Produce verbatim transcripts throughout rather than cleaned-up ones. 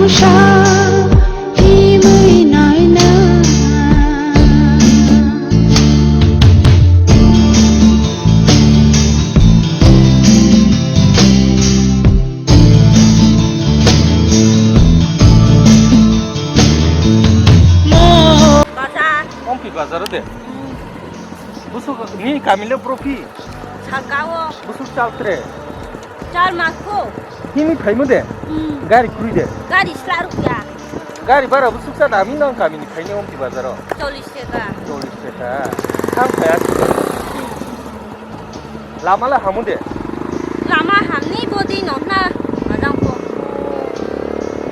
Ompi bazar de. Busuk ni kamile profi. Sakao. Busuk chal tre. Chal makho. Hini phaimo de. Hmm. Gari krui de. Gari sla rukya. Gari bara busuk sa dami nang kamini phaini ompi bazaro. Chollish taka. Chollish taka. Thang phaya. Lama la hamu de. Lama hamni bodi no na. Majang ko.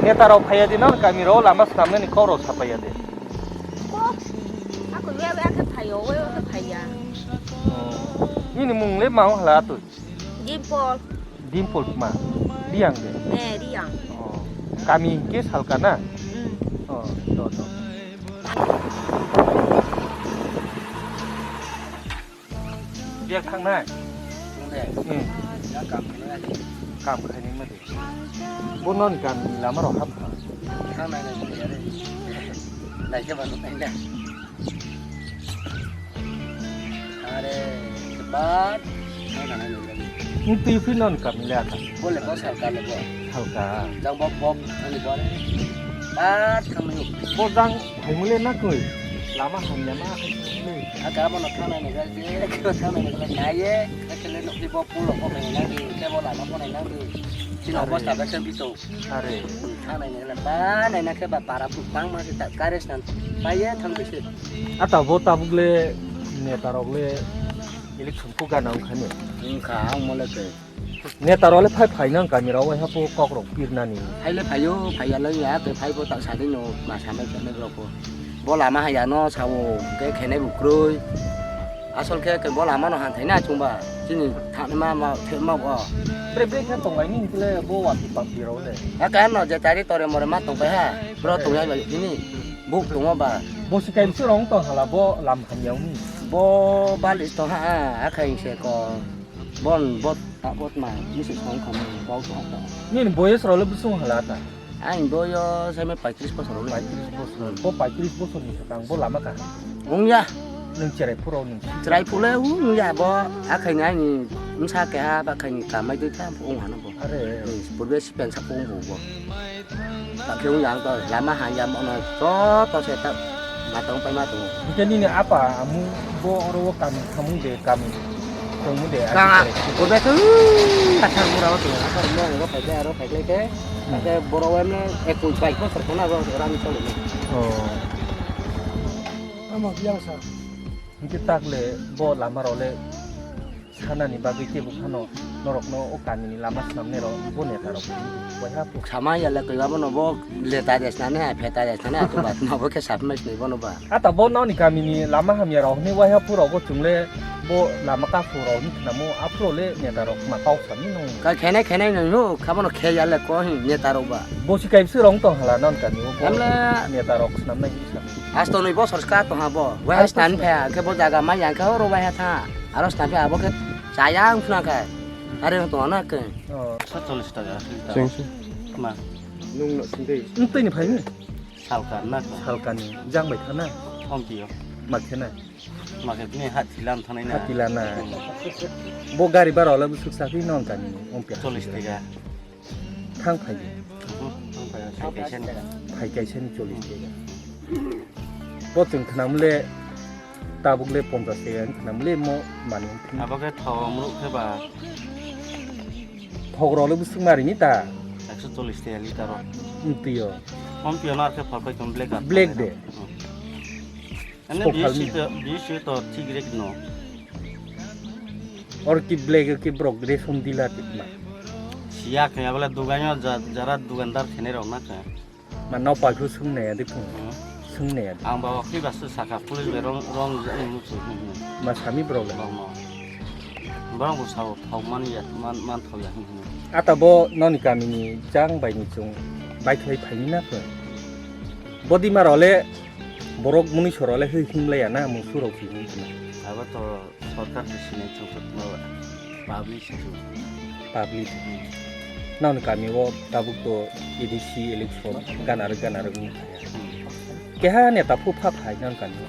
Neta rok phaya de nang kamiro lama snamnani kok rok sapaya de. Ko. Ako we we akhe phayo, we we akhe phaya. Nini mung le ma hala tu. Dimple. Dimple ma. Riang de. Eh, Riang. Oh. Kami ke Salka na? Hmm. Oh, to to. Dia thangnai. Thangnai. Hmm. Ya kam khainai. Kam khainai ma de. Bono ni kam ni lama rok hap kha. Thangnai nai ya re. Nai ke ba nai na. Are, bat, hai kana ni. Ni tui phi non kam le ata. Bole ko Salka le bo. Salka. Jang bo bom ani bole. Bat kami. Bo jang hai mule na koi. Lama hamya ma hai mule. Aka bono thangnai ni ga je, ko thangnai ni ga nai ye. Ekele no bo pulo ko nai nang di, ke bo lama ko nai nang di. Sino are. Bosta ba ke bito. Are. Thangnai nai ba nai na khe ba para bwkang ma se ta kare snan. Pai ye thang bisi. Ata bo tabuk le neta rok le election ko gana wngkha ni. Wngkha ang mo le ke. Neta rok le phai phai nang kami rok wai hapo kok rok pirnani. Phai le phaio, phai ya le ya te phai bo ta sa dei no ma sa mai khe ne rok ko. Bo lama haya no sao ke khenai bukroi. Asol khe ke bo lama no han thai na chungba. Chini thani ma ma the ma o. Bre bre khe tong lai ni kle bo wa tu pa pi ro le. Ha ka no je tari tore more ma tong pai ha. Bro tong ya ba ini. Buk tong ba. Bo si kai su rong tong hala bo lam ham yau ni. Bo bali tong ha a khai se ko. Bon bot ta bot ma ni se song kham bau tong ta. Ni boyes ro le busung hala ta. Ang boyo seme paitris bosor le. Paitris bosor. Bo paitris bosor ni sakang bo lama ka. Wng ya. Nung cherai phuro nung. Cherai phule wng ya bo akhai ni ani msa ke ha ba khai ni kamai dei ta wng hano bo. Are. Purbe si pen sa wng bo. Ta khe wng ya ang to lama ha ya mo no to to se ta ma tong pai ma tong. Ke ni ni apa amu bo oro wo kami khamu de kami. Tongmu de, kanga, aji kare. Bobe khe, asar mura o tong, asar mura o phai khe, aro phai khe, hmm, ake borok emne ekus bais bosor khona ro rani choli na. Oh. Ama biang sa. Hingke takle bo lama role sanani bagwi kebo phano norokno o kamini lama swnamnai rok bo neta rok waiha. Sama ya le koi abono bo leta de snani, pheta de snani, atu bat no bo khe sap mai sini bono ba. Ata bo noni kamini lama hamya rok hwnwi waiha phuro go chwng le bo lama kaphuro rok hwnwi khnamo aphuro le neta rok ma kok sami nung. Ka khenai khenai nung no khabono khe ya le ko hin neta rok ba. Bo si kai bwswk rok tong hala non kami o bo. Hamle neta rok swnam nai hin sa. Asto nui bosor ska tong ha bo. Waiha stan phe khe bo jaga ma yang khe oro waiha tha. Aro stan phe abo khe chaya wng phna khe. Are tong na khe. Oh. Satallis taka. Sing sing. Ma. Nung no sing dei. Ntwi ni phai ni. Salka na ka? Salkani jang bai khana? Thongtio. Ma khena? Ma khe bini ha thila thanai na. Ha thila na. Hmm. Bo gari bara ola busuk sakhi non kani. Om pya. Chollish taka. Thang phai. Hmm, thang phai. Phai kaisa ni. Phai kaisa ni chollish taka. Bo chwng khnam le tabuk le ponchash taka wng khnam le mo mani wng thung. Abo khe thom ruk khe ba. Thok rok le busuk mari ni ta. Ekso chollish taka liter o. Ntwi o. Om piyano ar khe phalpai tong black ar. Black de. Hmm. Ene sokphalni. B S C to, B S C to thik rek no. Or ki black ki brok ration dila tikma. Siya khe abla dugan yo ja-, jara dugandar khene rok na khe. Ma no pai khu sung ne de phung. Hmm. Sung ne. Ang ba wakhi ba su saka police be rong, rong je ang musu. Ma sami brok le. Rong no. Borok bo sao thok man ya, man, man thok ya hin hin. Ata bo noni kamini jang bai ni chung bai khlai phaini na khe. Bodi maro le borok muni soro le hwi him laya na mung surok si him na. Abo to sorkar ni sinai chung thok ma public si chung. Public. Hmm. Nang kami o tabuk to A D C election ganarwk ganarwk wng thaya. Keha neta phu pha phai nang kami o.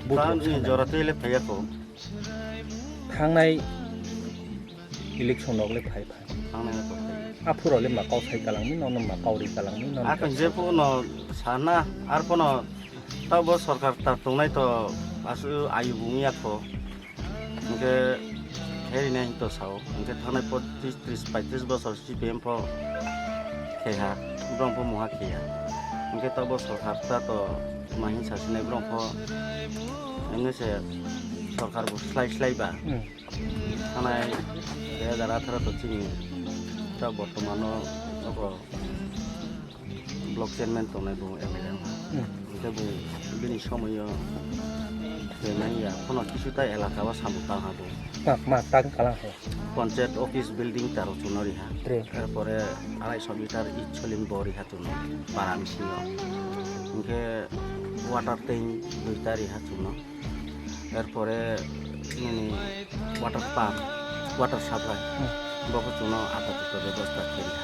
Vote Tan rok ni sana. Jora twi le phaiya ko. Thangnai election rok le phai phai. Thangnai rok phai. Aphuru le ma kau sai kalang mi, nono ma kau ri kalang mi, nono. Akon je phu no sana, ar phu no tabo sarkar ta tongnai to asu ayu bung ya ko. Hingke heri nai to sao. Hingke thangnai pochis, tris, paitris bosor C P M pho kheha, borong pho muha kheya. Hingke tabo sarkar ta to mahin sasinai borong pho emne se sarkar bo slai slai ba. Hmm. Thangnai dui hajar atharo to chini ta bortomano oko block chairman tongnai bo M L A wngkha. Hmm. Hingke bo bini somoyo khe nangya, khono kisu ta elaka o samung tang ha bo. Ma, ma, tang kalang ho. Panchayat office building taro chuno riha. Tre. Erpore arai so meter ij solim bo riha chuno, para bisingo. Hingke water tank duita riha chuno. Erpore nini water pump, water supply, hmm, bo khe chwngno apatot bebosta khe rikha.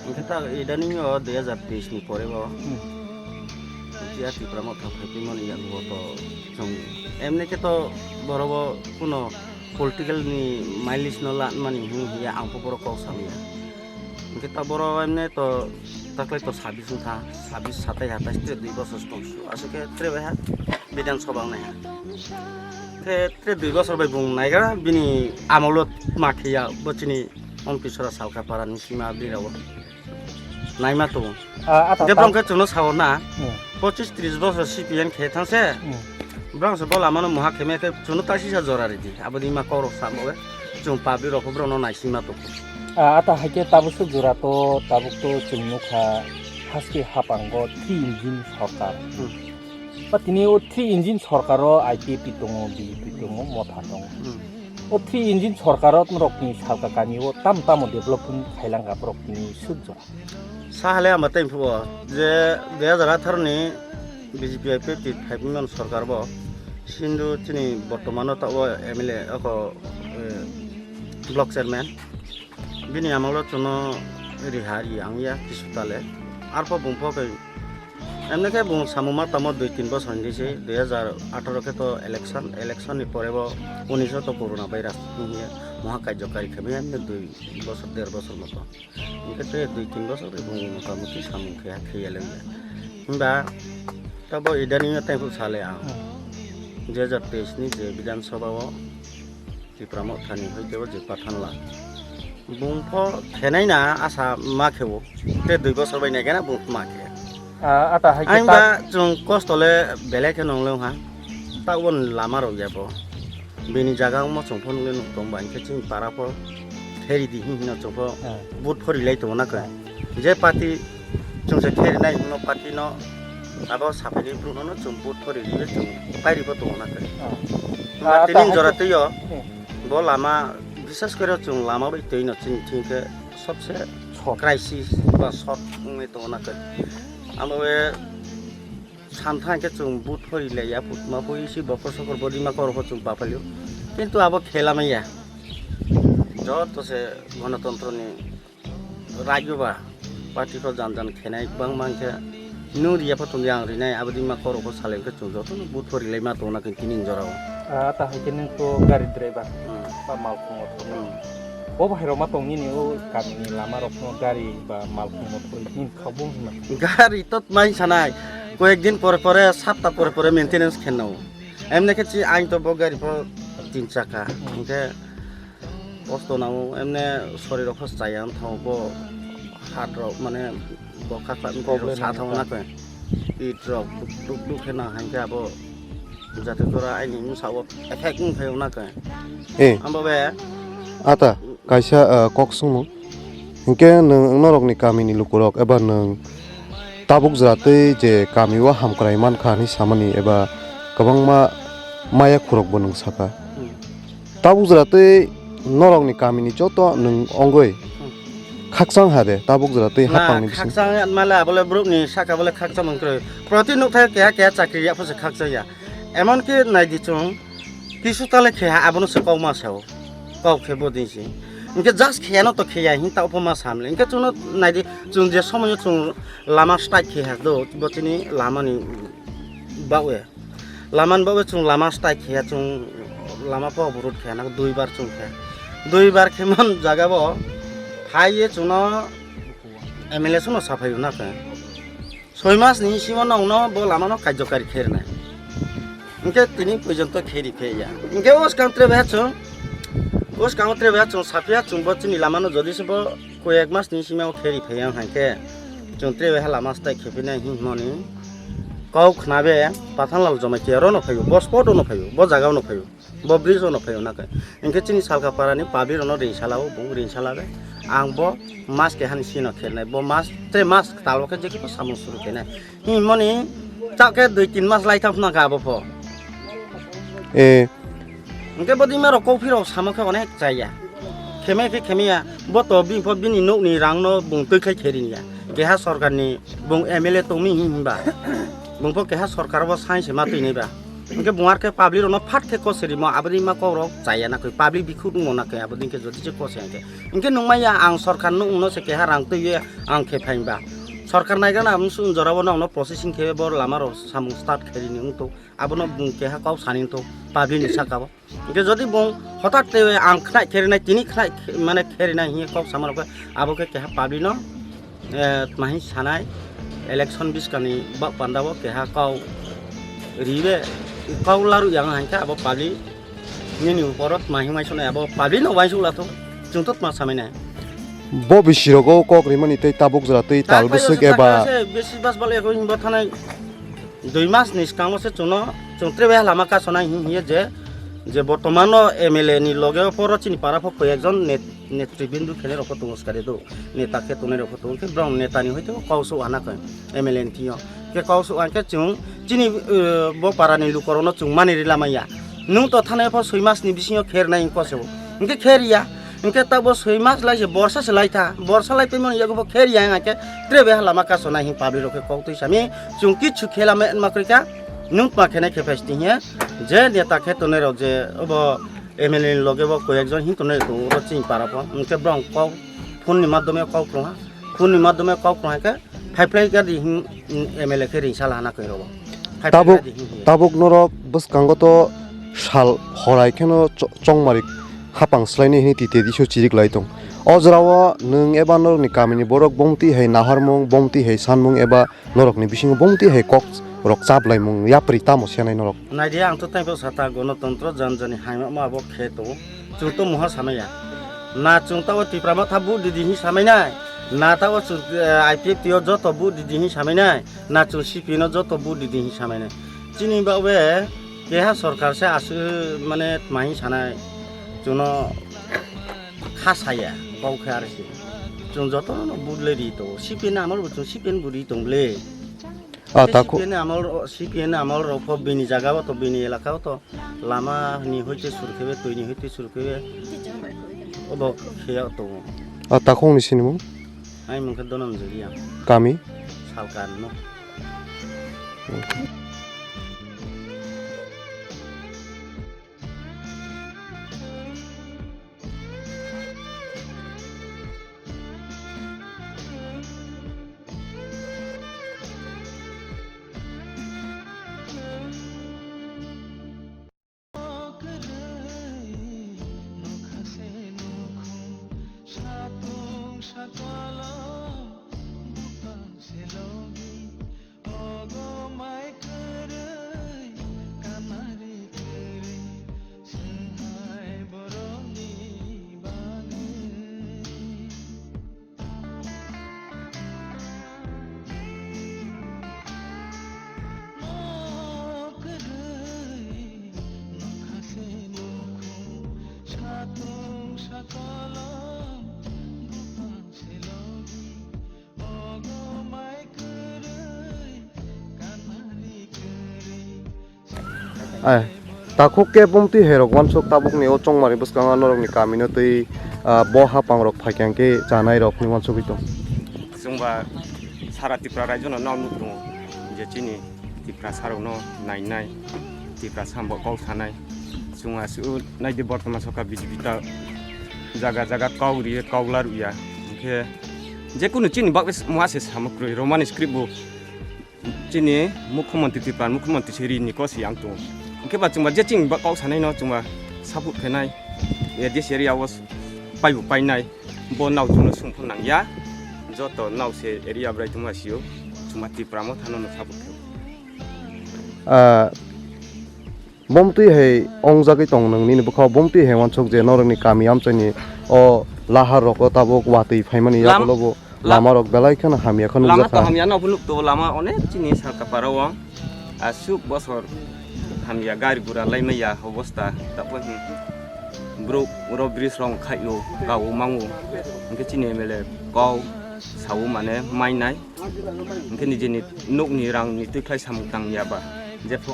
Hwnkhe ta idaning o dui hajar teis ni pore bo, hmm, J R Tipra Motha phaiphimani yago to chwng emni khe to borobo kuno political ni mileage no lanmani hwnwi hiya ang pho borok kok samya. Hwnkhe ta boro emne to taklai to sabis wngkha, sabis satai hatai tre dui bosor tongsu. Aswk khe tre bai ha Bidhan Sabha wngnai ha. Khe tre dui bosor bai bung naigra bini amolo ma khiya bo chini Ompisora Salkapara ni sima birao naima tongo. Ah, ata je ta- bwrong khe chwngno sao na, hmm, pochis tris bosor C P M khe thangse. Hmm. Borok se bo lama no muha khe me khe chwngno ta sisa jora ridi. Aboni ma korok sa bo chwng public rok borok no naisingma tongo. Ah, ata hai khe tabuk swk jora to tabuk to chwng nukha haste hapango three engine sorkar. Hmm. Ba tini o three engine sorkar o I P F T tongo, B J P tongo, Motha tongo. Hmm. O three engine sorkar o norok ni salka kami o tam tamo development khailangkha borok tini swk jora. Sahale ama tei phubo je dui hajar atharo ni B J P I P F T phaiphimani sorkar bo Sindhu chini bortomano ta o M L A oko, eh, block chairman bini amolo chwngno riha ri ang ya kisu tale arpho bung pho khe emne khe bung samung ma tamo dui tin bosor hinwi se dui hajar atharo khe to election, election ni pore bo unis o to corona virus hinwi muha kaijo kari khe emne dui bosor der bosor moto. Hingke tei dui tin bosor bai bung motamuti samung khe kheyalengya. Himba tabo idaning tei phuru sale ang. Hmm. Dui hajar teis ni je Bidhan Sabha o Tipra Mothani hoite o je Pathan la. Bung pho khenai na asa ma khe o. Tei dui bosor bai nai gana bung ma khe. Ah, ata hai khe. Ang ta- ba chwng kosto le belai khe nong le wngha. Ta won lama rok ya bo. Bini jaga wngmo chwng pho nukle nuk tong ba, hinkhe chini para pho kheri di hin hino chwng pho, ah, vote pho rilai tongo na khe. Ah. Je party chwng se kheri nai hino party no abo saphai ni bru no chwng vote pho rili chwng pairi pho tongo na khe. Ah. Tini jora twi o, hmm, bo lama bisas kore chwng lama bai twi no chini thing khe sobse crisis ba short wngwi tongo na khe. Amo be Santha hingke chwng vote pho rilaiya, putma pho isi bokhor sokhor bo rima koro pho chwng papalio. Kintu abo khela maya. Joto se gonotontro ni rajyo ba party pho jan jan khenai bangma hingke nung riya pho tongya ang rinai abo rima koro pho salai hingke chwng joto no vote pho rilai ma tongna khe tini jorao. Ah, ta hai khe nung to gari driver. Hmm. Ba malkhung motor. Hmm. Bo bahai rok ma tong nini o kami ni lama rok no gari ba malkhung motor nini kha bo hima. Gari to mai sanai. Koyek din pore pore, sapta pore pore maintenance khenna o. Emne khe chi ain to bo gari pho tin chakka. Hmm. Hingke kosto nango, emne sori rok pho chaya wng thango, bo hat rok mane bo khakla wng twi rok problem sa thango wngkha. Na khe. It rok duk duk duk khe nang hai khe abo jati jora aini bwsa o effect wng khe wng na khe. Eh. Abo be. Ata, kaisa, ah, kok sungmung. Hinkhe nwng norokni kamini lukurok eba nwng tabuk jora twi je kami o hamkrai mankha hinwi samani eba kwbangma maya khurokbo nwng saka. Hmm. Tabuk jora twi norokni kamini joto nwng ongoi, hmm, khakchang ha de tabuk jora twi na, hapangni bising? Khakchang ya male abole borokni saka bole khakchang mung kwrwi. Proti nukthai keha keha chakri ya phose khakchang ya. Emon ki naidi chwng kisu tale khe abono se kok ma sao. Kok khe bo din si. Hwnkhe just kheyano to kheya, hini ta opoma samle. Hwnkhe chwngno naidi, chwng je somoyo chwng lama strike kheya do, bo chini lamani bawe. Lamani bawe chwng lama strike kheya, chwng lama po oborot kheya, na duibar chwng kheya. Duibar khemon jaga bo phaiye chwngno M L A sono saphaio na khe. Soi mas ni simo nongno bo lama no kajokari khe rwnai. Hwnkhe tini porjonto khe ri phe ya. Hwnkhe o swkang tre beha chwng, o swkang tre beha chwng saphiya chwng bo chini lama no jodi se bo koi ek mas ni simo khe ri phe ya hwnkhe chwng tre beha lama style khe phinai hwnmani kok khna be Pathanlal Jamatia ro no phaio, bo spot o no phaio, bo jaga o no phaio. Bo bridge ono phaio na khe. Hwnkhe chini Salka para ni public rokno ring sala o, bo ring sala khe. Ang bo mas keha ni sino khe rwnai. Bo mas, tei mas tal o khe je khe samung suru khe nai. Himoni chak khe dui tin mas lai thang phano kha abo pho. Eh. Hwnkhe bo dima rok kok phirok samo khe onek chaya. Kheme khe kheme ya. Bo to bini pho bini nok ni rang no bung twi khai khe rini ya. Keha sorkar ni bung M L A tong mi him ba. Bung pho keha sorkar bo sai se ma twi nai ba. Hwnkhe bo ar khe public rokno phat khe kose rimo, aboni ma kok rok chaya na khe, public bikhuk wngmo na khe, aboni khe jodi se kose hwnkhe. Hwnkhe nung maya ang sorkar no wngno se keha rang twi ye ang khe phaimba. Sorkar naigra na ang sung jora bo nokno processing khe bo lama rok samung start khe rini wngto, abono bung keha kok sani wngto public ni saka o. Hwnkhe jodi bung hotak tei ang khnai khe rinai, tini khnai khe, mane khe rinai hiye kok sama rok khe, abo khe keha public no eh, tma hing sanai, election bwskangni bak pandao keha kau ribe, kau laru yang hingkhe abo public nini uporo tma hing uaisuknai, abo public no uaisuk lathok, chwng to tma samai nai. Bo bisi rogo kok rimani tei tabuk jora tei tal bwswk eba. Besi bas bal eko himba thanai dui mas ni swkango se chwngno, chwng tre bai lama kasonai hing hiye je, je bortomano M L A ni loge oporo chini para pho koi ekjon net netribindu khenai rok pho tongo swkari do, neta khe tongnai rok pho tongo, khe borok neta ni hoite kok sok ana khe M L A ni thing yo, khe kok sok ang khe chwng chini, eh, bo para ni luku rok no chwng mani rila manya, nwng to thanai pho soi mas ni bisingo khe rwnai hing kose o, hwnkhe khe riya, hwnkhe ta bo soi mas lai se borsa se lai tha, borsa lai tongmani yago bo khe riya hwnkhe tre bai lama kasonai hing public rok khe kok twi sami chwng kichu khe lama ma kwrwi kha, nwng tma khenai khe phai sini hiya, je neta khe tongnai rok je obo M L A ni loge bo koi ekjon hing tongnai tongo oro chini para pho. Hwnkhe borok kok phone ni madhyome kok tongha. Phone ni madhyome kok tongha khe phai phlai gadi hing M L A khe ring sala hana koi rogo. Phai phlai gadi hing hiya. Tabuk norok bwskango to sal horai kheno cho-, chongmari hapang swlainai hini tite diso chirik lai tong. O jorao nwng eba norokni kamini borok bomti hai naharmung, bomti hai sanmung eba norokni bisingo bomti hai kok rok chap laimung yapri tamo senai norok. Naidi ang to taibo sata gonotontro jan jani haimamo abo khe tongo. Chwng to muha samaya. Na chwng tabo Tipra Motha vote didi hin samai nai. Na tabo chwng, eh, I P F T o joto vote didi hin samai nai. Na chwng C P I no joto vote didi hin samai nai. Chini bawe keha sorkar se asu mane tma hin sanai. Chwngno kha saya, kok khe R S D. Chwng jotono budle ri tongo. C P I ni amol bo chwng C P I ni bo ri tong ble. Ah, C P I ni amol, C P I ni amol rok pho bini jaga o to, bini elaka o to lama ni hoite sur khebe, twi ni hoite sur khebe. Obo khe ya tongo. Ah, takhuk ni sinimung? Ai mung khe Dhananjay Reang. Kami? Salkan no. Ai, takhuk khe bumtwi hai rok uansuk tabukni o chongmani bwskango norokni kamino twi, ah, bo hapang rok phaikha hwnkhe chanai rokni uansugwi tong. Chwngba sara Tripura raijo no nw nuk tongo je chini Tiprasa rok no nainai, Tiprasa bo kok sanai. Chwng aswk naidi bortoman sokha B J P ta Jaga jaga kok ri kok la rw ya. Hwnkhe jekunu chini bagwi muha se samung kwrwi Romani script bo chini mukhyamantri Tripura mukhyamantri se ri ni kok se yang tongo. Hwnkhe ba chwngba je chini ba kok sanai no chwngba support khainai. A D C area o paibo painai. Bo nao chwngno sungphun nang ya. Joto nao se area bwrai tongma sio. Chwngba Tripura mo thano no support khaio. Ah, Bomtwi hai ong jagwi tong nang nini bwkha o, bomtwi hai wansuk je norokni kami amchaini o lahar rogo tabuk watwi phaimani Lam-, yagulo bo lam-, lama rok belai kheno hamya kheno lama nukjakha. To hamya no phunuk to lama onek chini salka para o aswk bosor hamya gari gura lai maya obosta tapo hin borok oro bridge rong khaio kao mango hwnkhe chini M L A kok sao mane mainai. Hwnkhe nijeni nokni rangni twi khlai samung tang ya ba? Jephru.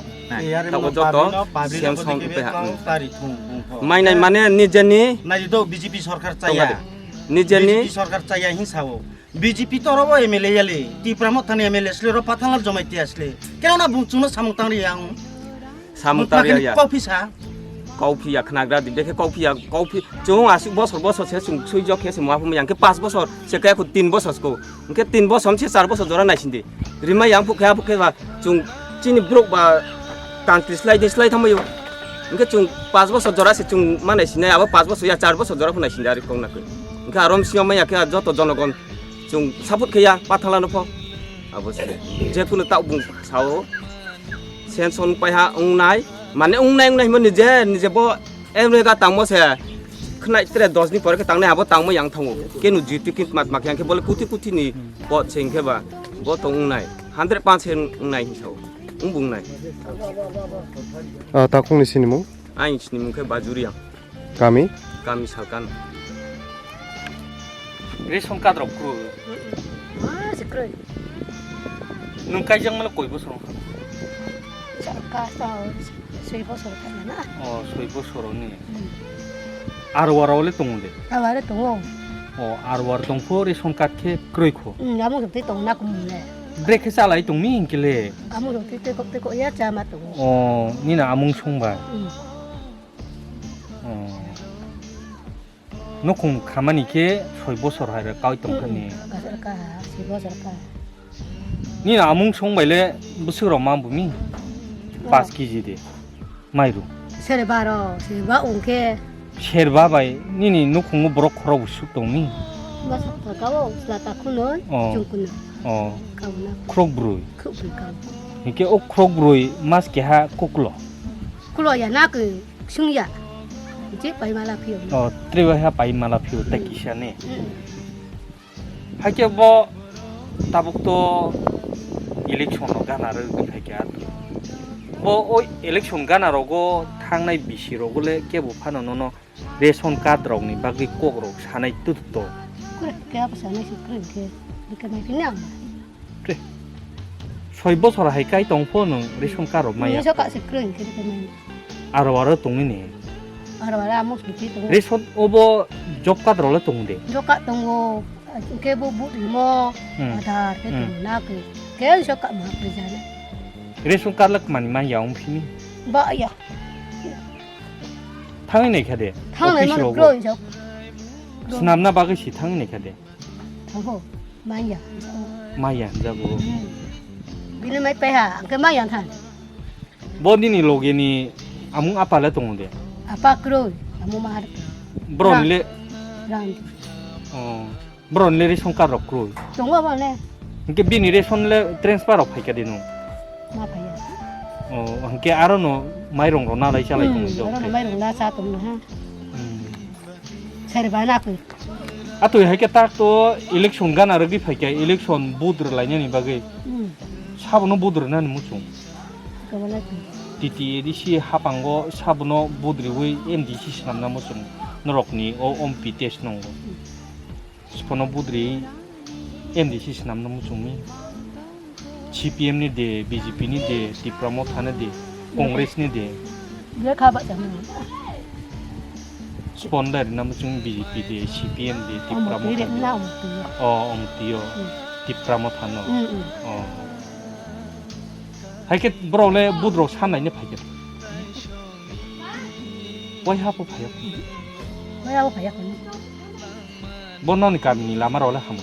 Tabuk joto sem som tei ha. Mainai mane nijeni. Naidi do B J P sorkar chaya. Nijeni. B J P sorkar chaya hin sao. B J P toro bo M L A yali. Tipra Mothani M L A sle ro Pathanlal Jamatia sle. Keno na bung chungno samung tang ri yang. Samung tang ri ya. Kau phi sa. Kau phi ya khnagra di dekhe kau phi ya kau phi. Chung aswk bosor bosor se chung sui jok khe se muaphum yang khe pas bosor se kaya khu tin bosor ko. Hwnkhe tin bosom se char bosor jora naisindi. Rima yang phuk khe, phuk khe ba chwng chini borok ba tang twi slai di slai thangbaio. Hwnkhe chwng pas bosor jora se chwng ma naisinai, abo pas bosor ya char bosor jora phano naisindi ari kok nakwi. Hwnkhe aro msio maya khe joto jonogon chwng support khe ya Pathanlano pho. Abo se. Jekunu ta bung sao. Senson paiha wngnai, mane wngnai wngnai hinwi nije, nije bo emrega tangmo se khnai tre dos ni pore khe tangnai abo tangmo yang thango. Kenu jiti kin mat mak yang khe bole kuti kuti ni pot se hwnkhe ba bo tong wngnai. Hundred percent wngnai hinwi sao. Wngbo wngnai. Ah, takhukni sinimung? Aini sinimung khe Bajuriang. Kami? Kami Salkan. Ration card rok kwrwi. Ah, se kwrwi. Nwng kaijak mano koi bosor wngkha? Ka ta soi bosor kha na. Oh, soi bosor ni. Hmm. Arwar le tongo de? Arwar tongo. Oh, arwar tongpho ration card khe kwrwi kho. Hmm, amo khe tong na kum le. Brekhe chalai tongmi hinkhe le. Amo khe tei kok tei kok ya chama tongo. Oh, nina amung songba. Hmm. Oh. Nukhung khamani khe soi bosor hai bai kaui tong thani. Hmm, bosor ka, soi bosor ka. Nini amung song bai le bwswk rok ma bumi? Oh. Paanch kg de mairum. Serba ro, serba ongkhe. Serba bai nini nukhungo borok khorok bwswk tongmi? Bosor ka o, chwla ta khunui, oh, chwng khunui. Oh. Kauna. Khorok brwi. Khorok brwi kau. Hinkhe o khorok brwi mas keha koklo. Kulo ya na khe. Sung ya. Je pai mala phio. Oh, trebai ha pai mala phio ta kisa ne. Mm. Hakhe bo tabuk to election no gana rw phai kha. Bo o election gana rogo thangnai bisi rogo le kebo phano nono ration card rok ni bagwi kok rok sanai tut to. Kure khe abo sanai se kure khe. Bikhe mai phina. Pre. Soi bosor hai kai tong pho nwng ration card rok maya. Nini soka se kwrwi hwnkhe rwkhe maya. Aro aro tongwi ni. Aro aro amo songwi tongwi. Ration obo job card rok le tong de. Job card tongo. Hwnkhe bo vote rimo. Hmm. Aadhaar khe hmm, tongo na khe. Khe soka ma khe jana. Ration card le mani maya wng phini. Ba ya. Thangwi nai kha de. Thang nai office mano rogo. Bro, jok. Bro. Swnamna bagwi si thangwi nai kha de. Thango, maya. Maya hinjago. Hmm. Bini mai paiha, angke maya than. Bo nini loge ni amung apa le tongo de? Apa kroi, amung mahar. Bro ni le? Ram. Oh. Bro ni le ration card rok kroi? Tongo bo ne. Hingke bini ration le transfer rok phaika de no? Ma phaiya. Oh, hingke aro no mairong ro na lai chalai tongo. Hmm, aro no mairong na cha tongo ha. Hmm. Sari ba na koi. Atwi hai khe tak to election gana rwgwi phai khe election vote rwlainani bagwi. Hmm. Sabono vote rwnani muchung. Kabana koi. T T A D C hapango sabono vote rwui M D C swnamna muchung norokni o M P test nongo. Hmm. Sabono vote rwui M D C swnamna muchungmi. C P M ni de, B J P ni de, Tipra Motha ni de, Congress ni de. Bia kha ba jani. Spon dai rina muchung B J P de, C P M de, Tipra Motha de. Omo twi na omo twi. O, omo twi o. Hmm. Tipra Motha no. Hmm, hmm. O. Hai khe borok le budrok sanai ne phai khe. Wai ha pho phai ya. Oya o phaya khun. Bo noni kamini lama rok le hamu.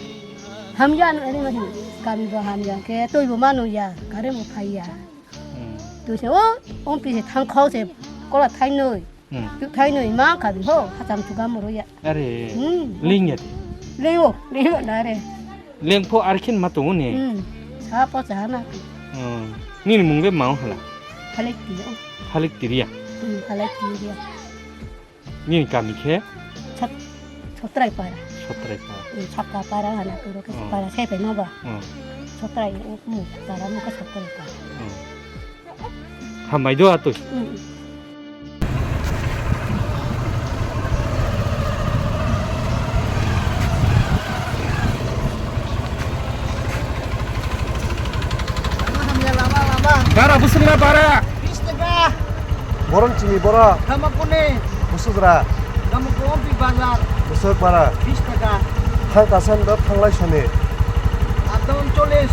Hamya no ere ma hin. Kami bo hamya ke toi bo manu ya, kare mo phaya. Hmm. To se o, on pi se thang khau se kola thai noi. Hmm. Tu thai noi ma kami ho, hacham tu gam ro ya. Are. Hmm. Ling ya. Ling o, ling o na re. Lengpho arkhin ma tongo ni. Hmm. Sa po cha na. Hmm. Nini mung be mao hala. Halek ti o. Halek tiriya. Hmm, halek tiriya. Nini kami khe? Sot-, Sotrai para. Sotrai para. Hmm, Sakka para hana kuro ke Hmm. Para sai pai ma ba. Hmm. Sotrai o mu para mu ke Sotrai para. Hmm. Hambai do atoi. Hmm. Bara busuk na bara. Bis taka. Borong chini boro. Damakuni. Busuk ra. Damakuni bazar. Busuk bara. Bis taka. Thang kasan do thanglai soni. Adon cholis.